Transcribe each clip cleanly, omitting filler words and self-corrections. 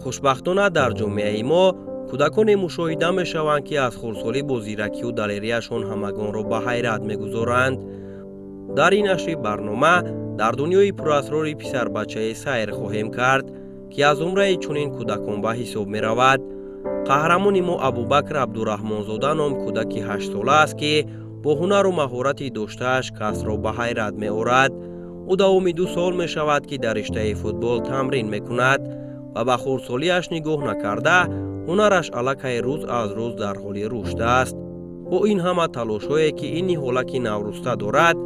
Хушбахтона, дар ҷомеаи мо кӯдаконе мушоҳида мешаванд, ки аз хурдсолӣ бо зиракию далерияшон ҳамагонро ба ҳайрат мегузоранд. Дар ин нашри барнома дар дунёи пурасрори писарбачае сайр хоҳем кард, ки аз зумраи чунин кӯдакон ба ҳисоб меравад. Қаҳрамони мо Абубакр Абдураҳмонзода ном кӯдаки 8сола аст, ки бо ҳунару маҳорати доштааш касро ба ҳайрат меорад. Ӯ давоми 2 сол мешавад, ки дар риштаи футбол тамрин мекунад ва ба хурдсолиаш нигоҳ накарда, ҳунараш аллакай рӯз аз рӯз дар ҳоли рушд аст. Бо ин ҳама талошҳое, ки ин ниҳолаки навруста дорад,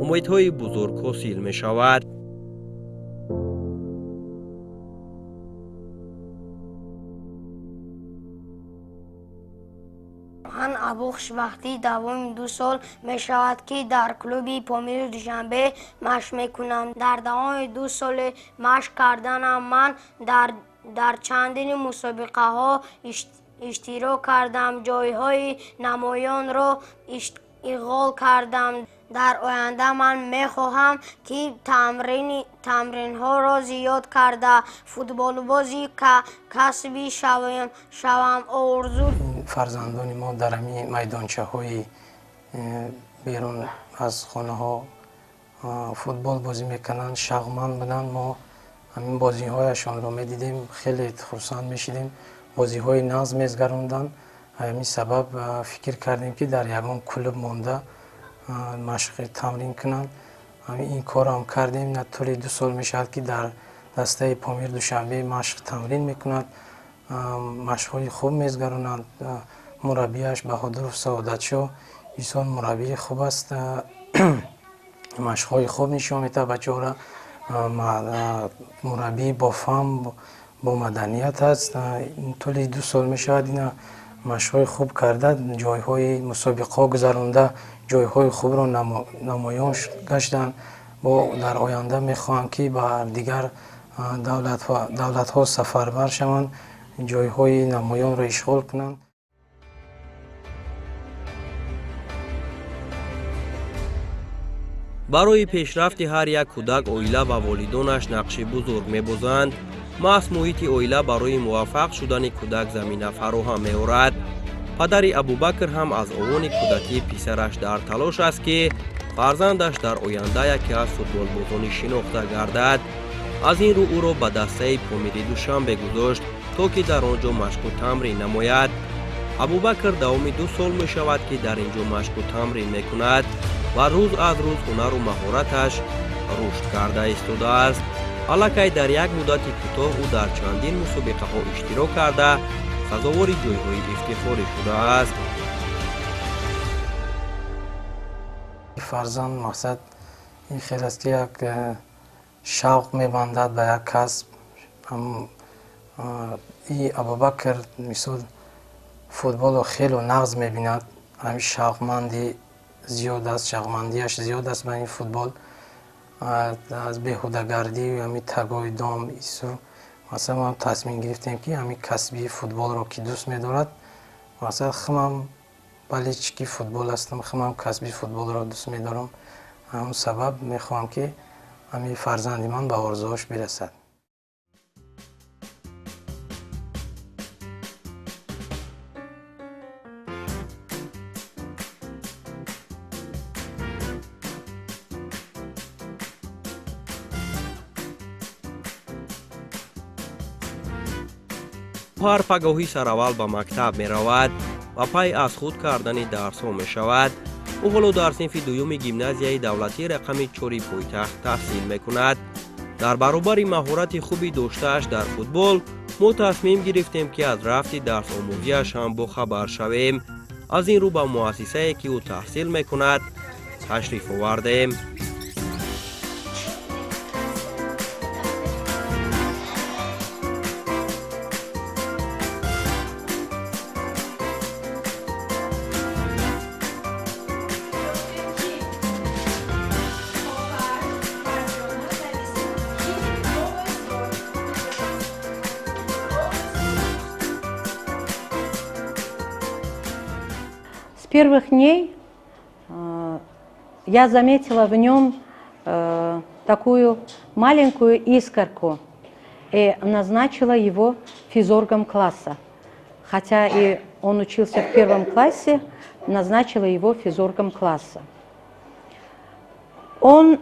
умедҳои бузург ҳосил мешавад. Ман Абу Хушбахтӣ, давоми 2 сол мешавад, ки дар клуби Помири Душанбе машқ мекунам. Дар давоми 2 соли машқ карданам ман дар чандини мусобиқаҳо иштирок кардам, ҷойҳои намоёнро ишғол кардам. Дар оянда ман мехоҳам, ки тамринҳоро зиёд карда, футболбози касбӣ шавам. Орзу Фарзандони мо дар ҳамин майдончаҳои берун аз хонаҳо футбол бозӣ мекунанд, шавқманд буданд. Мо ҳамин бозиҳояшонро медидем, хеле хурсанд мешидем. Бозиҳои нағз мезгаронданд. Ҳамин сабаб фикр кардем, ки дар ягон клуб монда машқи тамрин кунанд. Ин корам кардем. На тӯли 2 сол мешавад, ки дар дастаи Помир Душанбе машқ тамрин мекунад, машқҳои хуб мезгаронанд. Мураббияш Баҳодуров Саодатшоҳ бисёр мураббии хуб аст, машқҳои хуб нишон медиҳад бачаҳоро. Мураббии бофаҳм, бо маданият аст. Тӯли 2 сол мешавад, ина машқҳои хуб карда, ҷойҳои мусобиқаҳо гузаронда, ҷойҳои хубро намоён гаштанд. Бо дар оянда мехоҳанд, ки ба дигар давлатҳо сафарбар шаванд, ҷойҳои намоёнро ишғол кунанд. Барои пешрафти ҳар як кӯдак оила ва волидонаш нақши бузург мебозанд. Маҳз муҳити оила барои муваффақ шудани кӯдак замина фароҳам меорад. Падари Абубакр ҳам аз овони кӯдакии писараш дар талош аст, ки фарзандаш дар оянда яке аз футболбозони шинохта гардад. Аз ин рӯ ӯро ба дастаи Помири Душанбе гузошт, то ки дар он ҷо машқу тамрин намояд. Абубакр давоми 2 сол мешавад, ки дар ин ҷо машқу тамрин мекунад ва рӯз аз рӯз ҳунару маҳораташ рушд карда истодааст. Аллакай дар як муддати кӯтоҳ ӯ дар чандин мусобиқаҳо иштирок карда, сазовори ҷойҳои ифтихорӣ шудааст. Фарзанд мақсад ин хел аст, ки як шавқ мебандад ба як касб. И Абубакр, мисол, футболро хело нағз мебинад. Ҳамин шавқманди зиёд аст, шавқмандиаш зиёд аст ба ин футбол. Аз беҳудагардӣ, ҳамин тагои дом ису, масалан, мо тасмим гирифтем, ки ҳамин касби футболро, ки дӯст медорад, масалан, худам болельщики футбол ҳастам, худам касби футболро дӯст медорам. Ҳамон сабаб мехоҳам, ки ҳамин фарзанди ман ба орзуҳош бирасад. Ҳар пагоҳӣ сараввал ба мактаб меравад ва пай аз худ кардани дарсҳо мешавад. Ӯ ҳоло дар синфи дуюми гимназияи давлатии рақами 4-и пойтахт таҳсил мекунад. Дар баробари маҳорати хуби доштааш дар футбол, мо тасмим гирифтем, ки аз рафти дарсомӯзиаш ҳам бохабар шавем. Аз ин рӯ ба муассисае, ки ӯ таҳсил мекунад, ташриф овардем. С первых дней я заметила в нем такую маленькую искорку. И назначила его физоргом класса. Хотя и он учился в первом классе, назначила его физоргом класса. Он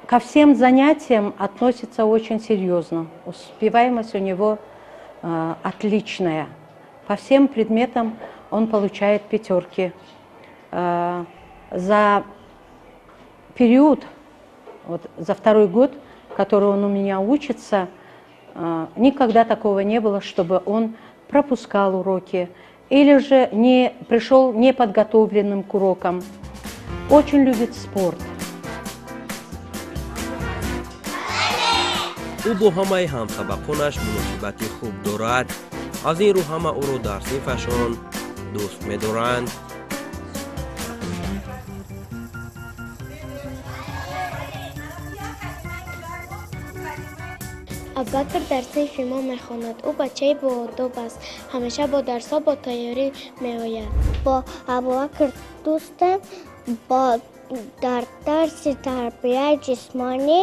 ко всем занятиям относится очень серьезно. Успеваемость у него отличная. По всем предметам он получает пятерки. За период, вот за второй год, который он у меня учится, никогда такого не было, чтобы он пропускал уроки или же не пришел неподготовленным к урокам. Очень любит спорт. Ӯ бо ҳамаи ҳамсабақонаш муносибати хуб дорад. Аз ин рӯ ҳама ӯро дар синфашон дӯст медоранд. Абубакр дар синфи мо мехонад. Ӯ бачаи боодоб аст, ҳамеша бо дарсҳо бо тайёрӣ меояд. Бо Абубакр дӯстам, бо дар дарси тарбияи ҷисмонӣ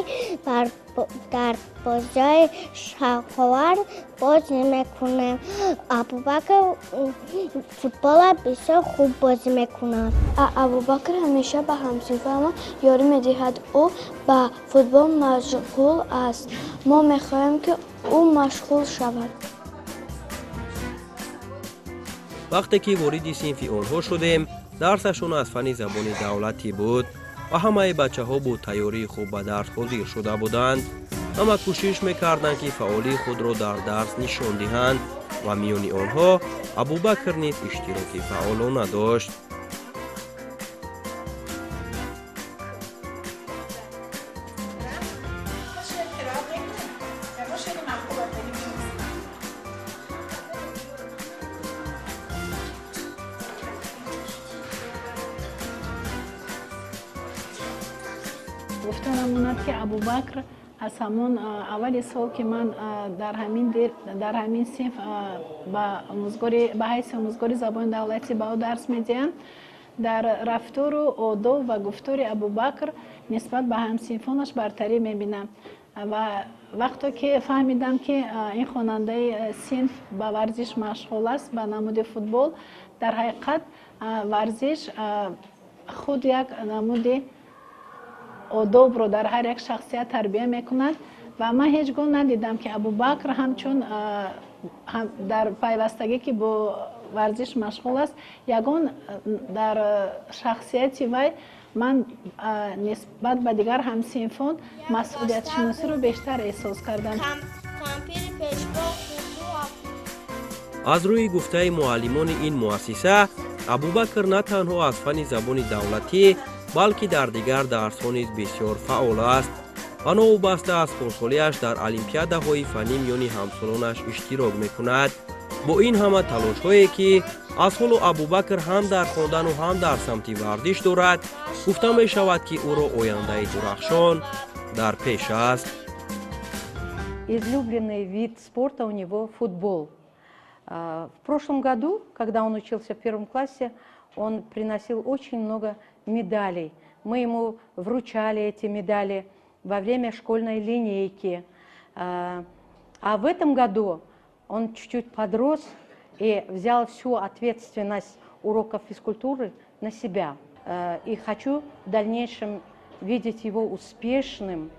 дар бозиҳои шавқовар бозӣ мекунем. Абубакр футбола бисёр хуб бозӣ мекунад. Абубакр ҳамеша ба ҳамсинфамон ёрӣ медиҳад. Ӯ ба футбол машғул аст. Мо мехоҳем, ки ӯ машғул шавад. Вақте ки вориди синфи онҳо шудем, дарсашон аз фанни забони давлатӣ буд ва ҳамаи бачаҳо бо тайёрии хуб ба дарс ҳозир шуда буданд. Ҳама кӯшиш мекарданд, ки фаъолии худро дар дарс нишон диҳанд ва миёни онҳо Абубакр низ иштироки фаъолона дошт. Гуфта намонад, ки Абубакр аз ҳамон аввали сол, ки ман дар ҳамин синф ба ҳайси омӯзгори забони давлатӣ ба ӯ дарс медиҳам, дар рафтору одоб ва гуфтори Абубакр нисбат ба ҳамсинфонаш бартарӣ мебинам. Ва вақто ки фаҳмидам, ки ин хонандаи синф ба варзиш машғул аст, ба намуди футбол, дар ҳақиқат варзиш худ як намуди одобро дар ҳар як шахсият тарбия мекунад. Ва ман ҳеҷ гоҳ надидам, ки Абубакр ҳамчун дар пайвастагӣ, ки бо варзиш машғул аст, ягон дар шахсияти вай ман нисбат ба дигар ҳамсинфон масъулиятшиносиро бештар эҳсос кардам. Аз рӯи гуфтаи муаллимони ин муассиса, Абубакр на танҳо аз фанни забони давлатӣ, балки дар дигар дарсҳо низ бисёр фаъол аст ва новобаста аз хурдсолиаш дар олимпиадаҳои фаннӣ миёни ҳамсолонаш иштирок мекунад. Бо ин ҳама талошҳое, ки аз ҳолу Абубакр ҳам дар хондану ҳам дар самти варзиш дорад, гуфта мешавад, ки ӯро ояндаи дурахшон дар пеш аст. Излюбленный вид спорта у него футбол. В прошлом году, когда он учился в первом классе, он приносил очень много медалей. Мы ему вручали эти медали во время школьной линейки. А в этом году он чуть-чуть подрос и взял всю ответственность уроков физкультуры на себя. И хочу в дальнейшем видеть его успешным,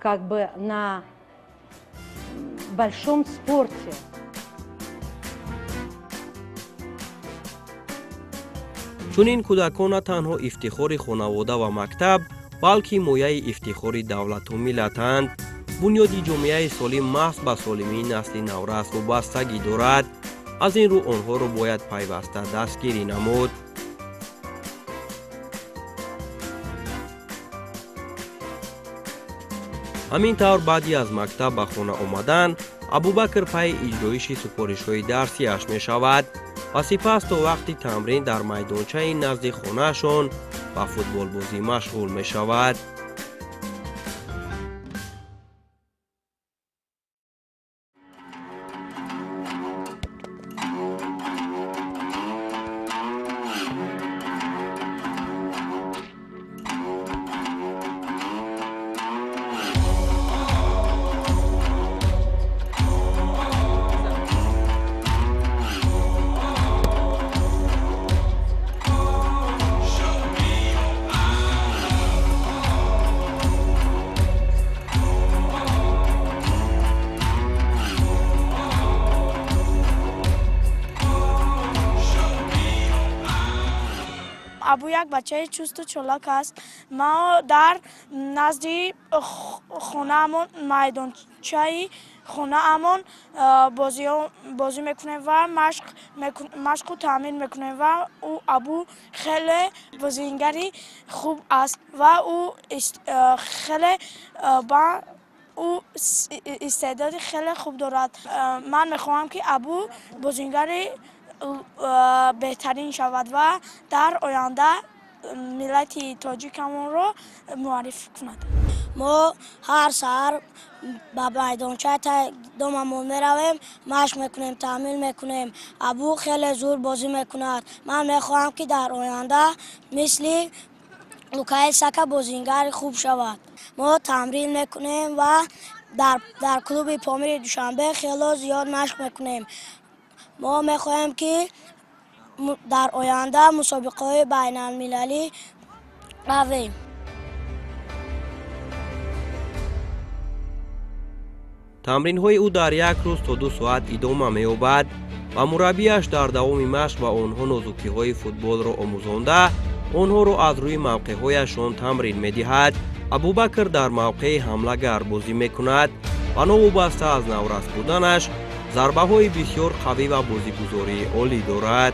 как бы на большом спорте. Чунин кӯдакон на танҳо ифтихори хонавода ва мактаб, балки мояи ифтихори давлату миллатанд. Бунёди ҷомеаи солим маҳз ба солимии насли наврас вобастагӣ дорад. Аз ин рӯ онҳоро бояд пайваста дастгирӣ намуд. Ҳамин тавр, баъди аз мактаб ба хона омадан, Абубакр пайи иҷроиши супоришҳои дарсиаш мешавад ва сипас то вақти тамрин дар майдончаи назди хонаашон ба футболбозӣ машғул мешавад. Абу як бачаи чусту чолок аст. Мо дар назди хонаамон, майдончаи хонаамон бозӣ мекунем ва машқу таъмин мекунем ва ӯ Абу хеле бозигари хуб аст ва ӯ хеле ба ӯ истеъдоди хеле хуб дорад. Ман мехоҳам, ки Абу бозигари беҳтарин шавад ва дар оянда миллати тоҷикамонро муаррифӣ кунад. Мо ҳар саҳар ба майдончаи таи домамон меравем, машқ мекунем, таъмин мекунем. Абу хеле зур бозӣ мекунад. Ман мехоҳам, ки дар оянда мисли Лукаи Сака бозигари хуб шавад. Мо тамрин мекунем ва дар клуби Помири Душанбе хело зиёд машқ мекунем. Мо мехоҳем, ки дар оянда мусобиқаҳои байналмилалӣ равем. Тамринҳои ӯ дар як рӯз то 2 соат идома меёбад ва мураббиаш дар давоми машқ ба онҳо нозукиҳои футболро омӯзонда, онҳоро аз рӯи мавқеъҳояшон тамрин медиҳад. Абубакр дар мавқеи ҳамлагар бозӣ мекунад ва новобаста аз наврас буданаш зарбаҳои бисёр қавӣ ва бозигузории олӣ дорад.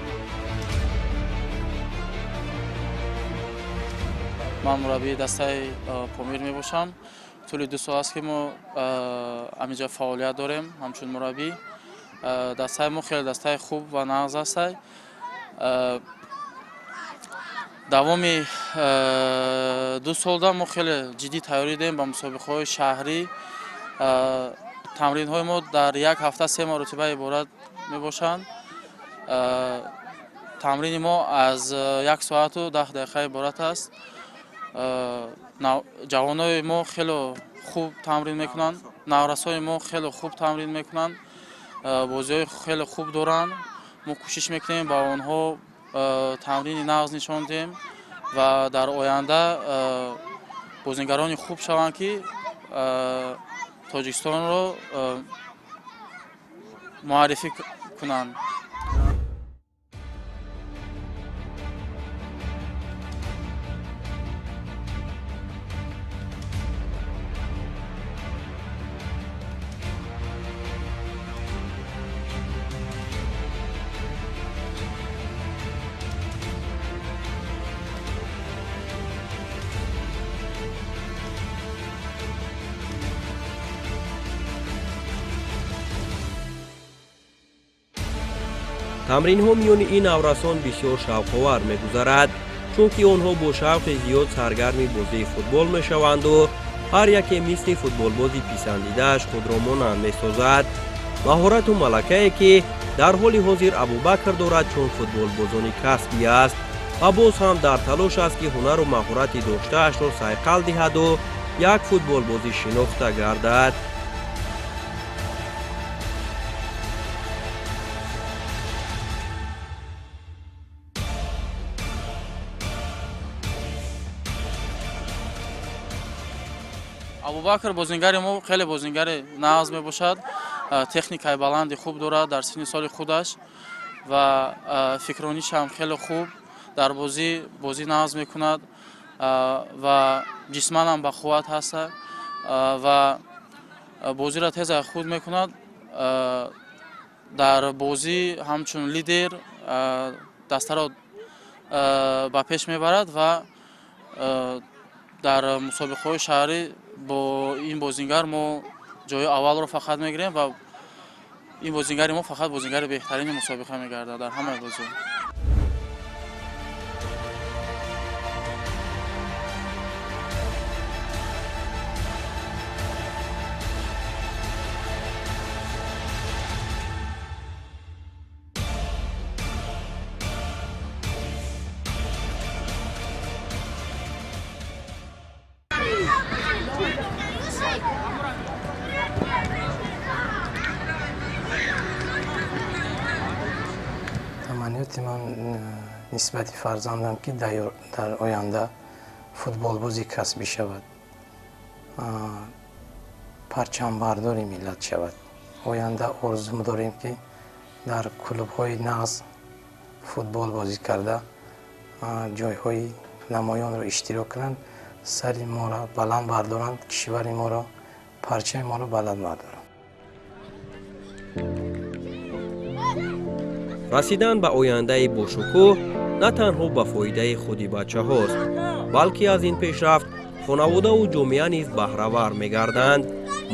Ман мураббии дастаи Помир мебошам. Тӯли 2 сол аст, ки мо ҳаминҷо фаъолият дорем ҳамчун мураббӣ. Дастаи мо хеле дастаи хуб ва нағз аст. Давоми 2 солда мо хеле ҷиддӣ тайёрӣ дидем ба мусобиқаҳои шаҳрӣ. Тамринҳои мо дар як ҳафта 3 маротиба иборат мебошанд. Тамрини мо аз 1 соату 10 дақиқа иборат аст. Ҷавонои мо хеле хуб тамрин мекунанд, наврасои мо хеле хуб тамрин мекунанд, бозиҳои хеле хуб доранд. Мо кӯшиш мекунем ба онҳо тамрини нағз нишон диҳем ва дар оянда бозигарони хуб шаванд, ки Тоҷикистонро муаррифӣ кунанд. Тамринҳо миёни ин наврасон бисёр шавқовар мегузарад, чунки онҳо бо шавқи зиёд саргарми бозии футбол мешаванду ҳар яке мисли футболбози писандидааш худро монанд месозад. Маҳорату малакае, ки дар ҳоли ҳозир Абубакр дорад, чун футболбозони касбӣ аст ва боз ҳам дар талош аст, ки ҳунару маҳорати доштаашро сайқал диҳаду як футболбози шинохта гардад. Абубакр бозингари мо хеле бозингари нағз мебошад, техникаи баланди хуб дорад дар синни соли худаш ва фикронишам хеле хуб, дар бозӣ нағз мекунад ва ҷисманам ба қувват ҳаст ва бозиро тез аз худ мекунад. Дар бозӣ ҳамчун лидер дастаро ба пеш мебарад ва дар мусобиқаҳои шаҳрӣ бо ин бозингар мо ҷои аввалро фақат мегирем ва ин бозингари мо фақат бозингари беҳтарини мусобиқа мегардад дар ҳамаи бозиҳо. Таманниёти ман нисбати фарзандам, ки дар оянда футболбози касбӣ шавад, парчамбардори миллат шавад. Оянда орзу дорем, ки дар клубҳои нағз футбол бозӣ карда, Ҷойҳои намоёнро иштирок кунанд, сари моро баланд бардоранд, кишвари моро, парчами моро баланд бардоранд. Расидан ба ояндаи бошукӯҳ на танҳо ба фоидаи худи бачаҳост, балки аз ин пешрафт хонаводаву ҷомеа низ баҳравар мегарданд.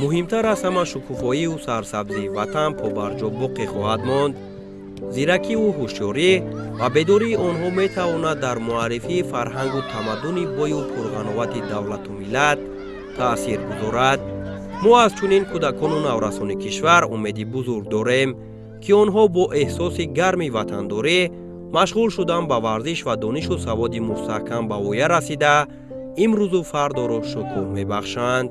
Муҳимтар аз ҳама, шукуфоию сарсабзии ватан побарҷо боқӣ хоҳад монд. Зиракиву ҳушёрӣ ва бедории онҳо метавонад дар муаррифии фарҳангу тамаддуни бою пурғановати давлату миллат таъсир гузорад. Мо аз чунин кӯдакону наврасони кишвар умеди бузург дорем, ки онҳо бо эҳсоси гарми ватандорӣ, машғул шудан ба варзиш ва донишу саводи мустаҳкам ба воя расида, имрӯзу фардоро шукӯҳ мебахшанд.